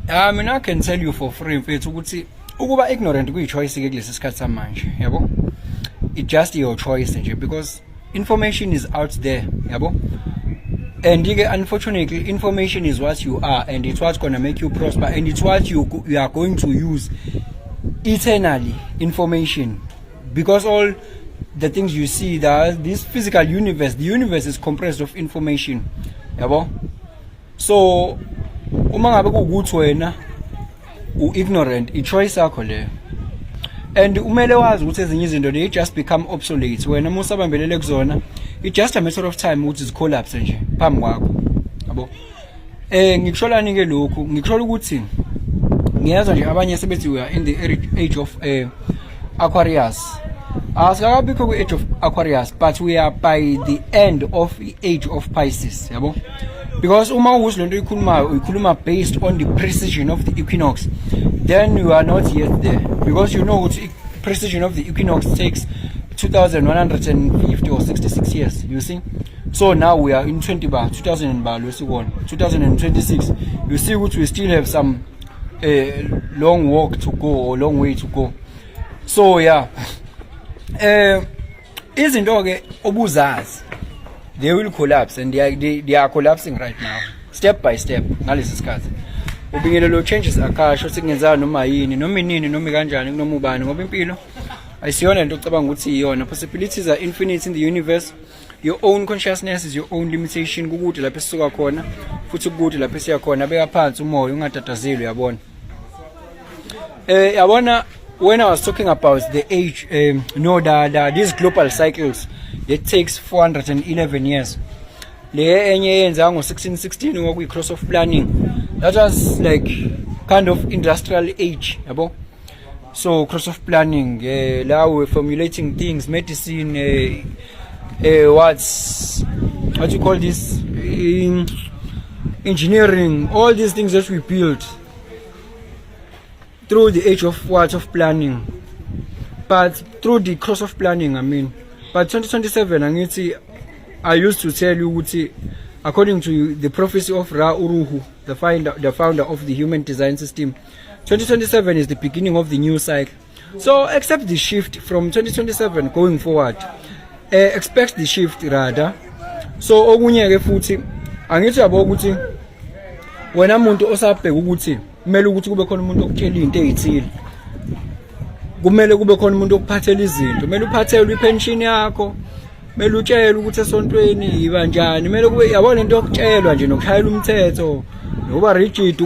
Mina I can tell you for free mfethu ukuthi ukuba ignorant kuyi-choice ke kulesi sikhathi samanje yabo. It's just your choice nje because information is out there yabo. And unfortunately information is what you are, and it's what's gonna make you prosper, and it's what you are going to use eternally. Information, because all the things you see, this physical universe, the universe is comprised of information yabo. So uma ngabe kuwukuthi wena ignorant, i-choice yakho leyo, and umele wazi ukuthi ezinye izinto they just become obsolete. Wena musabambelele kuzona, it's just a matter of time ukuthi zicollapse nje phambi kwakho yabo. Ngikusholani ke lokhu, ngikushola ukuthi ngiyazwa nje abanye sebethi we are in the age of Aquarius. Asikakabikho ku-age of Aquarius, but we are by the end of the age of Pisces yabo. Because uma ukuthi lento ikhuluma based on the precision of the equinox, then you are not yet there, because you know the precision of the equinox takes 2150 or 66 years, you see. So now we are in 2026. You see which we still have some long walk to go, or long way to go. So yeah, izinto ke obuzazi, they will collapse, and they are collapsing right now, step by step. Ngalesi sikhathi ubingelelo changes akasho sikungenzana noma yini noma inini noma kanjani kunoma ubani, ngoba impilo ayisiyona into ocabanga ukuthi iyona. Possibilities are infinite in the universe. Your own consciousness is your own limitation. Kukude lapho esisuka khona futhi kukude lapho esiya khona. Beka phansi umoya ungatatazeli, uyabona. Yabona, when I was talking about the age, these global cycles, it takes 411 years. Le enye yenza ngo-1616 ngokuyi-cross of planning. That was like kind of industrial age yabo. So cross of planning, now we're formulating things, medicine, what you call this, engineering, all these things that we built through the age of planning, but through the cross of planning, I mean. But 2027, I used to tell you, according to the prophecy of Ra Uruhu, the founder of the human design system, 2027 is the beginning of the new cycle. So accept the shift from 2027 going forward. Expect the shift rather. So okunye ke futhi angithi yabo ukuthi wena umuntu osabheka ukuthi kumele ukuthi kube khona umuntu okutshela izinto ezithile. Kumele kube khona umuntu okuphathela izinto. Kumele uphathelwe ipension yakho. Kumele utshele ukuthi esontweni iba njani. Kumele kube yabona into yokutshelwa nje nokushayela umthetho nokuba rigid.